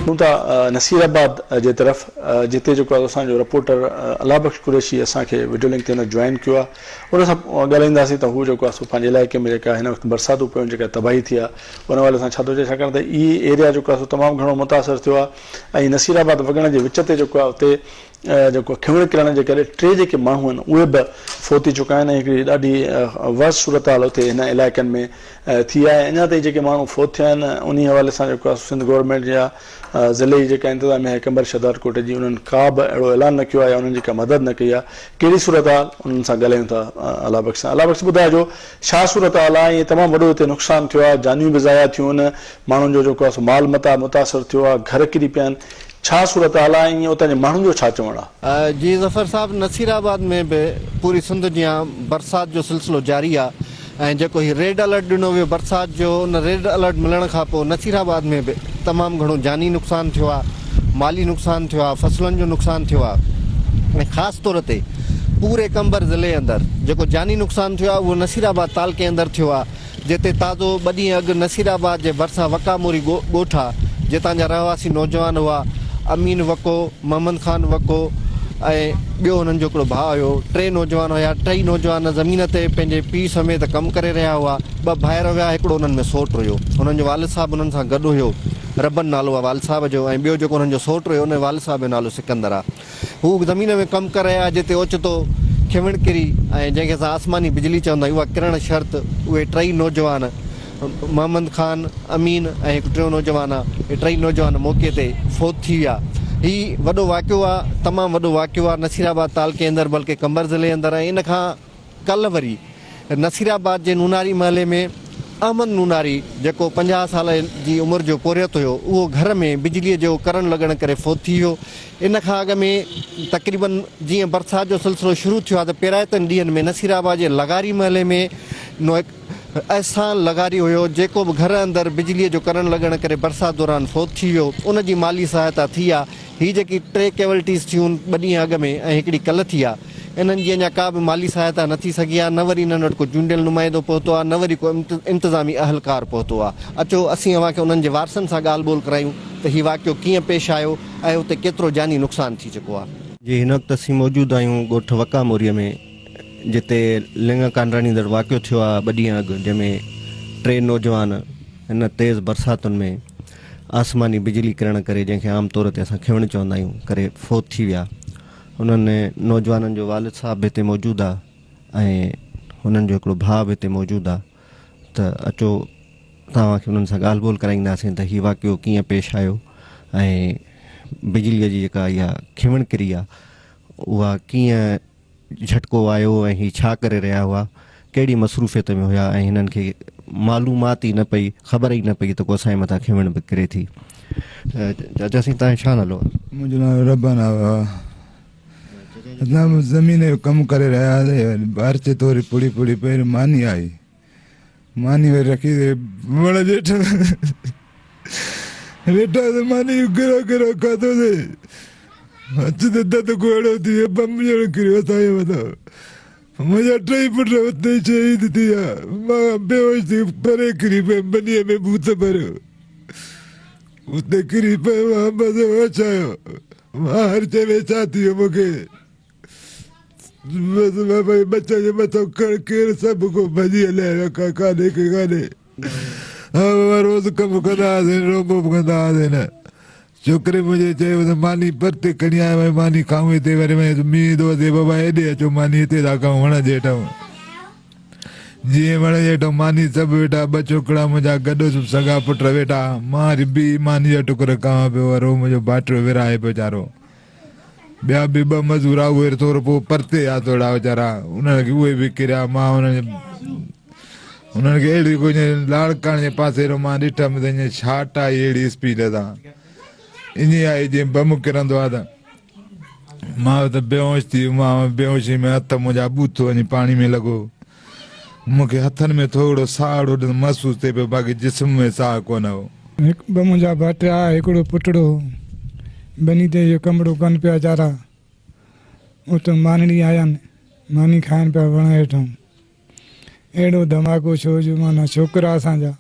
هلون ٿا نصير آباد جي طرف جتي جيڪو آهي اسان جو رپورٽر الله بخش قريشي اسان کي وڊيو لنڪ تي هن جوائن ڪيو آهي ان سان ڳالهائينداسين ته هو جيڪو آهي سو پنهنجي علائقي ۾ جيڪا هن وقت برساتون پيون جيڪا تباهي ٿي آهي ان حوالي سان ڇا ٿو چئي ڇاڪاڻ ته هي ايريا جيڪو آهي سو تمام گهڻو متاثر ٿيو آهي ۽ نصير آباد وڳڻ جي وچ تي جيڪو آهي اتي جيڪو کنوڻ ڪرڻ جي ڪري ٽي جيڪي ماڻهو آهن اهي به فوت ٿي چڪا آهن ۽ هڪڙي ڏاڍي ورس صورتحال اتي هن علائقن ۾ ٿي آهي اڃا تائين جيڪي ماڻهو فوت ٿيا آهن انهي حوالي سان جيڪو آهي سنڌ گورنمينٽ يا ضلعي جيڪا انتظاميا آهي قمبر شهدادڪوٽ جي انهن ڪا به اهڙو اعلان نه ڪيو آهي يا انهن جي ڪا مدد نه ڪئي آهي ڪهڙي صورتحال انهن سان ڳالهايون ٿا الله بخش سان الله بخش ٻڌائجو ڇا صورتحال آهي ۽ تمام وڏو هتي نقصان ٿيو آهي جانيون به ضايع ٿيون آهن ماڻهن جو جيڪو آهي سو مال متاع متاثر ٿيو آهي گهر ڪري پيا آهن ڇا صورتحال آهي ۽ اتان جي ماڻهن جو ڇا چوڻ آهي؟ جي ظفر صاحب نصير آباد ۾ به پوري سنڌ جيان برسات جو سلسلو جاري آ ۽ جيڪو هي ريڊ الرٽ ڏنو ويو برسات جو ان ريڊ الرٽ ملڻ کان پوء نصير آباد ۾ به تمام گهڻو جاني نقصان ٿيو آ مالي نقصان ٿيو آ فصلن جو نقصان ٿيو آ ۽ خاص طور تي پوري قمبر ضلعي اندر جيڪو جاني نقصان ٿيو آ اهو نصير آباد تعلقي اندر ٿيو آ جتي تازو ٻه ڏينهن اڳ نصير آباد جي ڀرسان وڪا موري ڳوٺ آ، جتان جا رهواسي نوجوان هئا، امين وڪو، محمد خان وڪو ۽ ٻيو هنن جو هڪڙو ڀاء هيو، ٽي نوجوان هيا، ٽئي نوجوان زمين تي پنهنجي پيء سميت ڪم ڪري رهيا هئا، ٻه ڀائر هيا، هڪڙو انهن ۾ سوٽ هيو، هنن جو والد صاحب انهن سان گڏ هيو، ربن نالو آ والد صاحب جو ۽ ٻيو جيڪو انهن جو سوٽ هيو ان والد صاحب جو نالو سڪندر آ. هو زمين ۾ ڪم ڪري رهيا جتي اوچتو کنوڻ ڪري ۽ جنهن کي اسان آسماني بجلي چوندا آهيون اها ڪرڻ شرط اهي ٽئي نوجوان محمد خان، امين ۽ هڪ ٽيون نوجوان آ اهي ٽئي نوجوان موقعي تي فوت ٿي ويا. هي وڏو واقعو آ تمام وڏو واقعو آ نصير آباد تعلقي اندر بلڪه قمبر ضلعي اندر ۽ ان کان ڪلهه وري نصير آباد جي نوناري محلي ۾ احمد نوناري جيڪو 50 سال جي عمر جو پورهيت هيو اهو گهر ۾ بجلي جو ڪرنٽ لڳڻ ڪري فوت ٿي ويو. ان کان اڳ ۾ تقريبن جيئن برسات جو سلسلو شروع ٿيو آهي ته پيرائتن ڏينهن ۾ نصير آباد جي لغاري محلي ۾ احسان لغاري هيو جيڪو به گهر اندر بجلي جو ڪرنٽ لڳڻ ڪري برسات دوران فوت ٿي ويو ان جي مالي سهائتا ٿي آهي هي جيڪي ٽي ڪيولٽيز ٿيون ٻه ڏينهن اڳ ۾ ۽ هڪڙي ڪلهه ٿي آهي انهن جي اڃا ڪا به مالي سهائتا نه ٿي سگهي آهي نه وري انهن وٽ ڪو چونڊيل نمائندو پهتو آهي نه وري ڪو انتظامي اهلڪار پهتو آهي اچو اسين اوهان کي انهن جي وارثن سان ڳالهه ٻولهه ڪرايون ته هي واقعو ڪيئن پيش آيو ۽ اتي ڪيترو جاني نقصان ٿي چڪو آهي. جي هن وقت اسين موجود آهيون ڳوٺ وڪا موريء ۾ جتي لڱ ڪانڊراڻيندڙ واقعو ٿيو آهي ٻه ڏينهن اڳ جنهن ۾ ٽي نوجوان هن تيز برساتن ۾ آسماني بجلي ڪرڻ ڪري جنهن کي عام طور تي اسان کنوڻ چوندا آهيون ڪري فوت ٿي ويا انهن نوجوانن جو والد صاحب به هتي موجود آهي ۽ هنن جو هڪڙو ڀاء به هتي موجود آهي ته اچو توهان کي انهن سان ڳالهه ٻولهه ڪرائينداسين ته هي واقعو ڪيئن پيش آيو ۽ بجليء جي جيڪا اها کنوڻ ڪري آهي اها ڪيئن جهٽڪو آيو ۽ هي ڇا ڪري رهيا هئا، ڪهڙي مصروفيت ۾ هيا ۽ هنن کي معلومات ئي نه پئي، خبر ئي نه پئي ته ڪو اسان جي مٿان کنوڻ به ڪري ٿي. چاچا سائين توهان جو ڇا نالو آهي؟ منهنجو نالو ربن آهي. اسان زمين جو ڪم ڪري رهيا هئاسين، بارش ٿوري پڙي پڙي پئي، ماني آئي. ماني وري رکي تي وڻ جي هيٺان ويٺا ته ماني گرو گرو کاڌو سي اچ ته دد ڪو اهڙو ٿي ويو بم ڄڻ ڪريو اسان جي مٿان منهنجا ٽئي پٽ اتي ئي شهيد ٿي ويا مان بيهوش ٿي پري ڪري پيم ٻنيء ۾ ڀوت ڀريو اتي ڪري پيم مان بس هوش آيو مان هر شيء ۾ ڇا ٿي ويو مونکي بس بابا هي ٻچن جي مٿان کڻ ڪير سڀ ڪو ڀڄي هليا ويا ڪا ڪاڏي ڪي ڪاڏي ها بابا روز ڪم ڪندا هئاسين روبو به ڪندا هئاسين نه ڇوڪري منهنجي چيو ته ماني پرتي کڻي آيو آهيان ماني کائون هتي وري وڃي ته مينهن ٿو وسي بابا هيڏي اچو ماني هتي ٿا کائون وڻ جي هيٺان جيئن وڻ جي هيٺان ماني سڀ ويٺا ٻه ڇوڪرا منهنجا گڏ سڳا پٽ ويٺا مان وري بيهي ماني جا ٽڪر کاوان پيو وري هو منهنجو ڀائٽيو ورهائي پيو ويچارو ٻيا به ٻه مزور آ اهي ٿورو پوء پرتي آ ٿورا ويچارا انهن کي اهي به ڪريا مان انهن انهن کي اهڙي ڪو لاڙڪاڻي جي پاسي رو مان ڏٺم ته ائين شاٽ آئي اهڙي اسپيڊ سان ائين آئي جيئن بم ڪرندو آ ته مان ته بيهوش ٿي مان بيهوشي ۾ هٿ منهنجا ٻوٿ وڃي پاڻي ۾ لڳو مون کي هٿن ۾ ٿورو ساڙو محسوس ٿئي پيو باقي جسم ۾ ساهه ڪونه هو. هڪ ٻه منهنجا ڀائٽيا هڪڙو پٽڙو هو. ٻني تي اهو ڪمڙو ڪن پيا چارا. اتو مانڙي آيا ماني کائن پيا وڻ هيٺان. اهڙو ڌماڪو ڇو جو معنيٰ ڇوڪرا اسان جا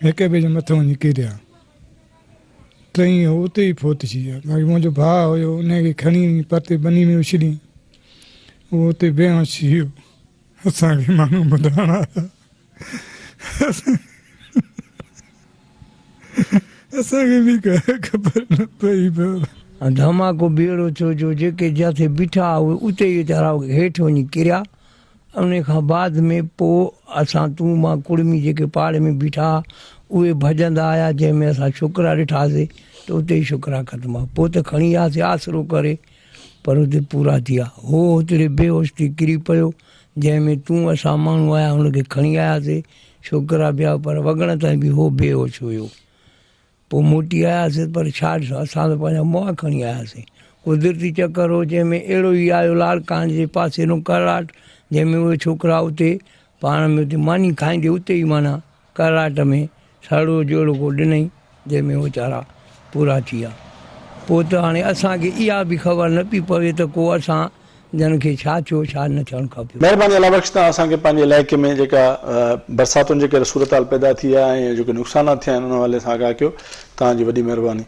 هڪ ٻئي جي مٿو وڃي ڪريا. ٽئي هو اتي ئي فوت ٿي ويا. باقي منهنجو ڀاء هيو انهي کي کڻي وڃي پرتي ٻني ۾ اڇليائين. اهو اتي بيهوش ٿي ويو. اسان کي ماڻهو ٻڌائڻ آيا. اسان کي به ڪا خبر نه پئي بابا. ڌماڪو به اهڙو ٿيو جو جيڪي جتي بيٺا هئا اهي اتي ئي ويچارا هيٺ وڃي ڪريا. انهي کان بعد ۾ پوء اسان تون مان ڪڙمي جيڪي پاڙي ۾ بيٺا ها اهي ڀڄندا آيا جنهن ۾ اسان ڇوڪرا ڏٺاسي ته اتي ئي ڇوڪرا ختم ها پوء ته کڻي آياسي آسرو ڪري پر اتي پورا ٿي ويا هو هتڙي بيهوش ٿي ڪري پيو جنهن ۾ تون اسان ماڻهو آيا هن کي کڻي آياسي ڇوڪرا به آيا پر وڳڻ تائين به هو بيهوش هيو. پوء موٽي آياسين پر ڇا ڏسو اسان ته پنهنجا مئا کڻي آياسين. قدرتي چڪر هو جنهن ۾ اهڙو ئي آيو لاڙڪاڻي جي پاسي نو ڪرڙاٽ جنهن ۾ اهي ڇوڪرا اتي پاڻ ۾ اتي ماني کائيندي اتي ئي معنيٰ ڪرڙاٽ ۾ سڙو جهڙو ڪو ڏنئي جنهن ۾ ويچارا پورا ٿي ويا. پوء ته هاڻي اسان کي اها به خبر نه پئي پوي ته ڪو اسان جن کي ڇا ٿيو ڇا نه ٿيڻ کپيو. مهرباني الله بخش توهان اسان کي پنهنجي علائقي ۾ جيڪا برساتن جي ڪري صورتحال پيدا ٿي آهي ۽ جيڪي نقصانات ٿيا آهن ان حوالي سان آگاهه ڪيو توهان جي وڏي مهرباني.